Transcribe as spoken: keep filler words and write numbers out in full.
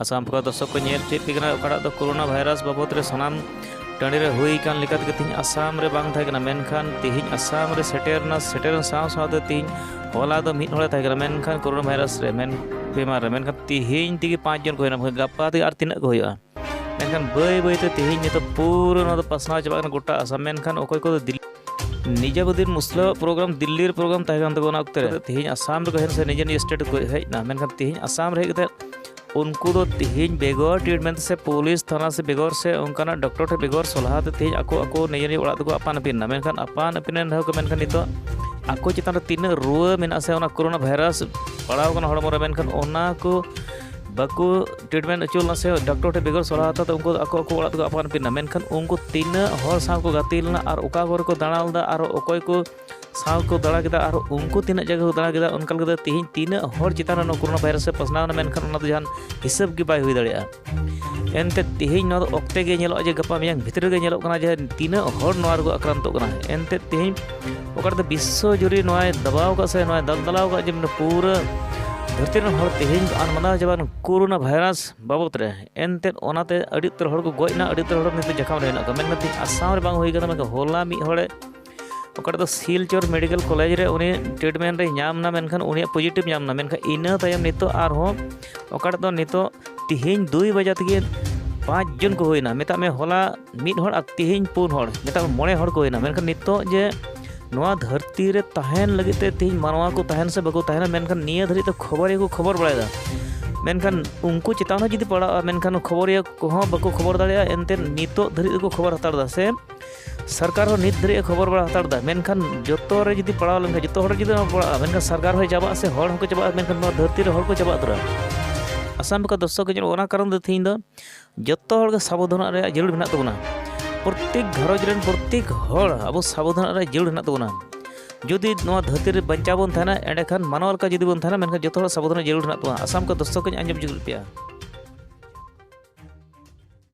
Assam focus ᱫᱚᱨᱥᱚᱠ ᱠᱚ ᱧᱮᱞ ᱪᱮᱫ ᱯᱮ ᱠᱟᱱᱟ, ᱚᱠᱟᱴᱟᱜ ᱫᱚ ᱠᱳᱨᱳᱱᱟ ᱵᱷᱟᱭᱨᱟᱥ ᱵᱟᱵᱚᱫ ᱨᱮ ᱥᱟᱱᱟᱢ ᱴᱟᱺᱰᱤ ᱨᱮ ᱦᱩᱭ ᱟᱠᱟᱱ ᱞᱮᱠᱟ ᱛᱮᱜᱮ ᱛᱮᱦᱮᱧ ᱟᱥᱟᱢ ᱨᱮ ᱵᱟᱝ ᱛᱟᱦᱮᱸ ᱠᱟᱱᱟ, ᱢᱮᱱᱠᱷᱟᱱ ᱛᱮᱦᱮᱧ ᱟᱥᱟᱢ ᱨᱮ ᱥᱮᱴᱮᱨ ᱮᱱᱟ᱾ ᱥᱮᱴᱮᱨ ᱮᱱ ᱥᱟᱶ ᱥᱟᱶᱛᱮ ᱛᱮᱦᱮᱧ ᱦᱚᱞᱟ ᱫᱚ ᱢᱤᱫ ᱦᱚᱲᱮ ᱛᱟᱦᱮᱸ ᱠᱟᱱᱟ, ᱢᱮᱱᱠᱷᱟᱱ ᱠᱳᱨᱳᱱᱟ ᱵᱷᱟᱭᱨᱟᱥ ᱨᱮ ᱢᱮᱱ ᱵᱤᱢᱟᱨ ᱨᱮ, ᱢᱮᱱᱠᱷᱟᱱ ᱛᱮᱦᱮᱧ ᱛᱮᱜᱮ ᱯᱟᱸᱪ ᱡᱚᱱ ᱠᱚ ᱦᱩᱭᱱᱟ, ᱢᱮᱱᱠᱷᱟᱱ ᱜᱟᱯᱟ ᱛᱮᱜᱮ ᱟᱨ ᱛᱤᱱᱟᱹᱜ ᱠᱚ ᱦᱩᱭᱩᱜᱼᱟ? ᱢᱮᱱᱠᱷᱟᱱ ᱵᱟᱹᱭ ᱵᱟᱹᱭ ᱛᱮ ᱛᱮᱦᱮᱧ ᱱᱤᱛᱚᱜ ᱯᱩᱨᱟᱹ ᱱᱚᱣᱟ ᱫᱚ ᱯᱟᱥᱱᱟᱣ ᱪᱟᱵᱟᱜ ᱠᱟᱱᱟ ᱜᱚᱴᱟ ᱟᱥᱟᱢ, ᱢᱮᱱᱠᱷᱟᱱ ᱚᱠᱚᱭ ᱠᱚᱫᱚ ᱫᱤᱞᱞᱤ, ᱱᱤᱡᱟᱢᱩᱫᱽᱫᱤᱱ ᱢᱩᱥᱞᱟᱹᱣᱟᱜ ᱯᱨᱳᱜᱨᱟᱢ ᱫᱤᱞᱞᱤ ᱨᱮ ᱯᱨᱳᱜᱨᱟᱢ ᱛᱟᱦᱮᱸ ᱠᱟᱱ ᱛᱟᱠᱚᱣᱟ ᱚᱱᱟ ᱚᱠᱛᱮ ᱨᱮ, ᱛᱮᱦᱮᱧ ᱟᱥᱟᱢ ᱨᱮᱠᱚ ᱦᱮᱡ ᱮᱱᱟ, ᱥᱮ ᱱᱤᱡᱮᱨ ᱱᱤᱡᱮᱨ ᱥᱴᱮᱴ ᱨᱮᱠᱚ ᱦᱮᱡ ᱮᱱᱟ, ᱢᱮᱱᱠᱷᱟᱱ ᱛᱮᱦᱮᱧ ᱟᱥᱟᱢ ᱨᱮ ᱦᱮᱡ ᱠᱟᱛᱮ ᱩᱱᱠᱩ ᱫᱚ ᱛᱮᱦᱮᱧ ᱵᱮᱜᱚᱨ ᱴᱨᱤᱴᱢᱮᱱᱴ ᱥᱮ ᱯᱩᱞᱤᱥ ᱛᱷᱟᱱᱟ ᱥᱮ ᱵᱮᱜᱚᱨ ᱥᱮ ᱚᱱᱠᱟᱱᱟᱜ ᱰᱚᱠᱴᱚᱨ ᱴᱷᱮᱱ ᱵᱮᱜᱚᱨ ᱥᱚᱞᱦᱟ ᱛᱮ ᱛᱮᱦᱮᱧ ᱟᱠᱚ ᱟᱠᱚ ᱱᱤᱡᱮ ᱱᱤᱡᱮ ᱚᱲᱟᱜ ᱫᱚᱠᱚ ᱟᱯᱟᱱ ᱟᱹᱯᱤᱱ ᱮᱱᱟ᱾ ᱢᱮᱱᱠᱷᱟᱱ ᱟᱯᱟᱱ ᱟᱹᱯᱤᱱ ᱮᱱ ᱨᱮᱦᱚᱸ ᱠᱚ, ᱢᱮᱱᱠᱷᱟᱱ ᱱᱤᱛᱚᱜ ᱟᱠᱚ ᱪᱮᱛᱟᱱ ᱨᱮ ᱛᱤᱱᱟᱹᱜ ᱨᱩᱣᱟᱹ ᱢᱮᱱᱟᱜᱼᱟ ᱥᱮ ᱚᱱᱟ ᱠᱳᱨᱳᱱᱟ ᱵᱷᱟᱭᱨᱟᱥ ᱯᱟᱲᱟᱣ ᱠᱟᱱᱟ ᱦᱚᱲᱢᱚ ᱨᱮ, ᱢᱮᱱᱠᱷᱟᱱ ᱚᱱᱟ ᱠᱚ ᱵᱟᱠᱚ ᱴᱨᱤᱴᱢᱮᱱᱴ ᱦᱚᱪᱚ ᱞᱮᱱᱟ ᱥᱮ ᱰᱚᱠᱴᱚᱨ ᱴᱷᱮᱱ ᱵᱮᱜᱚᱨ ᱥᱚᱞᱦᱟ ᱦᱟᱛᱟᱣ ᱛᱮ ᱩᱱᱠᱩ ᱫᱚ ᱟᱠᱚ ᱟᱠᱚ ᱚᱲᱟᱜ ᱫᱚᱠᱚ ᱟᱯᱟᱱ ᱟᱹᱯᱤᱱ ᱮᱱᱟ᱾ ᱢᱮᱱᱠᱷᱟᱱ ᱩᱱᱠᱩ ᱛᱤᱱᱟᱹᱜ ᱦᱚᱲ ᱥᱟᱶ ᱠᱚ ᱜᱟᱛᱮ ᱞᱮᱱᱟ ᱟᱨ ᱚᱠᱟ ᱠᱚᱨᱮ ᱠᱚ ᱫᱟᱬᱟ ᱞᱮᱫᱟ ᱟᱨ ᱚᱠᱚᱭ ᱠᱚ ᱥᱟᱶ ᱠᱚ ᱫᱟᱬᱟ ᱠᱮᱫᱟ ᱟᱨ ᱩᱱᱠᱩ ᱛᱤᱱᱟᱹᱜ ᱡᱟᱭᱜᱟ ᱠᱚ ᱫᱟᱬᱟ ᱠᱮᱫᱟ, ᱚᱱᱠᱟ ᱞᱮᱠᱟᱛᱮ ᱛᱮᱦᱮᱧ ᱛᱤᱱᱟᱹᱜ ᱦᱚᱲ ᱪᱮᱛᱟᱱ ᱨᱮ ᱱᱚᱣᱟ ᱠᱳᱨᱳᱱᱟ ᱵᱷᱟᱭᱨᱟᱥ ᱮ ᱯᱟᱥᱱᱟᱣ ᱮᱱᱟ, ᱢᱮᱱᱠᱷᱟᱱ ᱚᱱᱟ ᱫᱚ ᱡᱟᱦᱟᱱ ᱦᱤᱥᱟᱹᱵ ᱜᱮ ᱵᱟᱭ ᱦᱩᱭ ᱫᱟᱲᱮᱭᱟᱜᱼᱟ᱾ ᱮᱱᱛᱮᱫ ᱛᱮᱦᱮᱧ ᱱᱚᱣᱟ ᱫᱚ ᱚᱠᱛᱮ ᱜᱮ ᱧᱮᱞᱚᱜᱼᱟ ᱡᱮ ᱜᱟᱯᱟ ᱢᱮᱭᱟᱝ ᱵᱷᱤᱛᱨᱤ ᱨᱮᱜᱮ ᱧᱮᱞᱚᱜ ᱠᱟᱱᱟ ᱡᱮ ᱛᱤᱱᱟᱹᱜ ᱦᱚᱲ ᱱᱚᱣᱟ ᱨᱮᱠᱚ ᱟᱠᱨᱟᱱᱛᱚᱜ ᱠᱟᱱᱟ᱾ ᱮᱱᱛᱮᱫ ᱛᱮᱦᱮᱧ ᱚᱠᱟ ᱨᱮᱫᱚ ᱵᱤᱥᱥᱚ ᱡᱩᱨᱤ ᱱᱚᱣᱟᱭ ᱫᱟᱵᱟᱣ ᱟᱠᱟᱫ ᱥᱮ ᱱᱚᱣᱟᱭ ᱫᱟᱞᱫᱟᱞᱟᱣ ᱟᱠᱟᱫ ᱡᱮ ᱢᱟᱱᱮ ᱯᱩᱨᱟᱹ ᱫᱷᱟᱹᱨᱛᱤ ᱨᱮᱱ ᱦᱚᱲ ᱛᱮᱦᱮᱧ ᱟᱱᱢᱟᱱᱟᱣ ᱪᱟᱵᱟ ᱠᱳᱨᱳᱱᱟ ᱵᱷᱟᱭᱨᱟᱥ ᱵᱟᱵᱚᱫ ᱨᱮ᱾ ᱮᱱᱛᱮᱫ ᱚᱱᱟᱛᱮ ᱟᱹᱰᱤ ᱩᱛᱟᱹᱨ ᱦᱚᱲ ᱠᱚ ᱜᱚᱡ ᱮᱱᱟ, ᱟᱹᱰᱤ ᱩᱛᱟᱹᱨ ᱦᱚᱲ ᱱᱤᱛᱚᱜ ᱡᱟᱠᱷᱟᱢ ᱨᱮ ᱦᱮᱱᱟᱜ ᱠᱚᱣᱟ᱾ ᱢᱮᱱᱠᱷᱟᱱ ᱛᱮᱦᱮᱧ ᱟᱥᱟᱢ ᱨᱮ ᱵᱟᱝ ᱦᱩᱭ ᱠᱟᱱᱟ, ᱢᱮᱱᱠᱷᱟᱱ ᱦᱚᱞᱟ ᱢᱤᱫ ᱦᱚᱲᱮ ᱚᱠᱟ ᱨᱮᱫᱚ ᱥᱤᱞᱪᱚᱨ ᱢᱮᱰᱤᱠᱮᱞ ᱠᱚᱞᱮᱡᱽ ᱨᱮ ᱩᱱᱤ ᱴᱨᱤᱴᱢᱮᱱᱴ ᱨᱮ ᱧᱟᱢ ᱮᱱᱟ, ᱢᱮᱱᱠᱷᱟᱱ ᱩᱱᱤᱭᱟᱜ ᱯᱚᱡᱤᱴᱤᱵᱷ ᱧᱟᱢ ᱮᱱᱟ᱾ ᱢᱮᱱᱠᱷᱟᱱ ᱤᱱᱟᱹ ᱛᱟᱭᱚᱢ ᱱᱤᱛᱚᱜ ᱟᱨᱦᱚᱸ ᱚᱠᱟ ᱨᱮᱫᱚ ᱱᱤᱛᱚᱜ ᱛᱤᱦᱤᱧ ᱫᱩᱭ ᱵᱟᱡᱟ ᱛᱮᱜᱮ ᱯᱟᱸᱪ ᱡᱚᱱ ᱠᱚ ᱦᱩᱭᱱᱟ᱾ ᱢᱮᱛᱟᱜ ᱢᱮ ᱦᱚᱞᱟ ᱢᱤᱫ ᱦᱚᱲ ᱟᱨ ᱛᱤᱦᱤᱧ ᱯᱩᱱ ᱦᱚᱲ, ᱢᱮᱛᱟᱜ ᱢᱮ ᱢᱚᱬᱮ ᱦᱚᱲ ᱠᱚ ᱦᱩᱭᱱᱟ᱾ ᱢᱮᱱᱠᱷᱟᱱ ᱱᱤᱛᱚᱜ ᱡᱮ ᱱᱚᱣᱟ ᱫᱷᱟᱹᱨᱛᱤ ᱨᱮ ᱛᱟᱦᱮᱱ ᱞᱟᱹᱜᱤᱫ ᱛᱮ ᱛᱤᱦᱤᱧ ᱢᱟᱱᱣᱟ ᱠᱚ ᱛᱟᱦᱮᱱᱟ ᱥᱮ ᱵᱟᱠᱚ ᱛᱟᱦᱮᱱᱟ, ᱢᱮᱱᱠᱷᱟᱱ ᱱᱤᱭᱟᱹ ᱫᱷᱟᱹᱨᱤᱡ ᱫᱚ ᱠᱷᱚᱵᱚᱨᱤᱭᱟᱹ ᱠᱚ ᱠᱷᱚᱵᱚᱨ ᱵᱟᱲᱟᱭᱮᱫᱟ᱾ ᱢᱮᱱᱠᱷᱟᱱ ᱩᱱᱠᱩ ᱪᱮᱛᱟᱱ ᱦᱚᱸ ᱡᱩᱫᱤ ᱯᱟᱲᱟᱜᱼᱟ, ᱢᱮᱱᱠᱷᱟᱱ ᱠᱷᱚᱵᱚᱨᱤᱭᱟᱹ ᱠᱚᱦᱚᱸ ᱵᱟᱠᱚ ᱠᱷᱚᱵᱚᱨ ᱫᱟᱲᱮᱭᱟᱜᱼᱟ᱾ ᱮᱱᱛᱮᱫ ᱱᱤᱛᱚᱜ ᱫᱷᱟᱹᱨᱤᱡ ᱫᱚᱠᱚ ᱠᱷᱚᱵᱚᱨ ᱦᱟᱛᱟᱲ ᱮᱫᱟ ᱥᱮ ᱥᱚᱨᱠᱟᱨ ᱦᱚᱸ ᱱᱤᱛ ᱫᱷᱟᱹᱨᱤᱡ ᱮ ᱠᱷᱚᱵᱚᱨ ᱵᱟᱲᱟ ᱦᱟᱛᱟᱲ ᱮᱫᱟ᱾ ᱢᱮᱱᱠᱷᱟᱱ ᱡᱚᱛᱚ ᱨᱮ ᱡᱩᱫᱤ ᱯᱟᱲᱟᱣ ᱞᱮᱱᱠᱷᱟᱱ, ᱡᱚᱛᱚ ᱦᱚᱲ ᱡᱩᱫᱤ ᱱᱚᱣᱟ ᱯᱟᱲᱟᱜᱼᱟ, ᱢᱮᱱᱠᱷᱟᱱ ᱥᱚᱨᱠᱟᱨ ᱦᱚᱸᱭ ᱪᱟᱵᱟᱜᱼᱟ ᱥᱮ ᱦᱚᱲ ᱦᱚᱸᱠᱚ ᱪᱟᱵᱟᱜᱼᱟ, ᱢᱮᱱᱠᱷᱟᱱ ᱱᱚᱣᱟ ᱫᱷᱟᱹᱨᱛᱤ ᱨᱮ ᱦᱚᱲ ᱠᱚ ᱪᱟᱵᱟ ᱩᱛᱟᱹᱨᱟ᱾ ᱟᱥᱟᱢ ᱵᱚᱠᱟ ᱫᱚᱨᱥᱚᱠ ᱠᱚ ᱧᱮᱞ, ᱚᱱᱟ ᱠᱟᱨᱚᱱ ᱫᱚ ᱛᱮᱦᱮᱧ ᱫᱚ ᱡᱚᱛᱚ ᱦᱚᱲ ᱜᱮ ᱥᱟᱵᱚᱫᱷᱟᱱᱚᱜ ᱨᱮᱭᱟᱜ ᱡᱟᱹᱨᱩᱲ ᱢᱮᱱᱟᱜ ᱛᱟᱵᱚᱱᱟ᱾ ᱯᱨᱚᱛᱮᱠ ᱜᱷᱟᱨᱚᱸᱡᱽ ᱨᱮᱱ ᱯᱨᱚᱛᱮᱠ ᱦᱚᱲ ᱟᱵᱚ ᱥᱟᱵᱚᱫᱷᱟᱱᱚᱜ ᱨᱮᱭᱟᱜ ᱡᱟᱹᱨᱩᱲ ᱢᱮᱱᱟᱜ ᱛᱟᱵᱚᱱᱟ᱾ ᱡᱩᱫᱤ ᱱᱚᱣᱟ ᱫᱷᱟᱹᱨᱛᱤ ᱨᱮ ᱵᱟᱧᱪᱟᱣ ᱵᱚᱱ ᱛᱟᱦᱮᱱᱟ, ᱮᱸᱰᱮᱠᱷᱟᱱ ᱢᱟᱱᱣᱟ ᱞᱮᱠᱟ ᱡᱩᱫᱤ ᱵᱚᱱ ᱛᱟᱦᱮᱱᱟ, ᱢᱮᱱᱠᱷᱟᱱ ᱡᱚᱛᱚ ᱦᱚᱲ ᱥᱟᱵᱚᱫᱷᱟᱱᱚᱜ ᱡᱟᱹᱨᱩᱲ ᱢᱮᱱᱟᱜ ᱛᱟᱵᱚᱱᱟ᱾ ᱟᱥᱟᱢ ᱠᱚ ᱫᱚᱨᱥᱚᱠ ᱠᱚᱧ ᱟᱸᱡᱚᱢ ᱦᱚᱪᱚ ᱠᱮᱫ ᱯᱮᱭᱟ᱾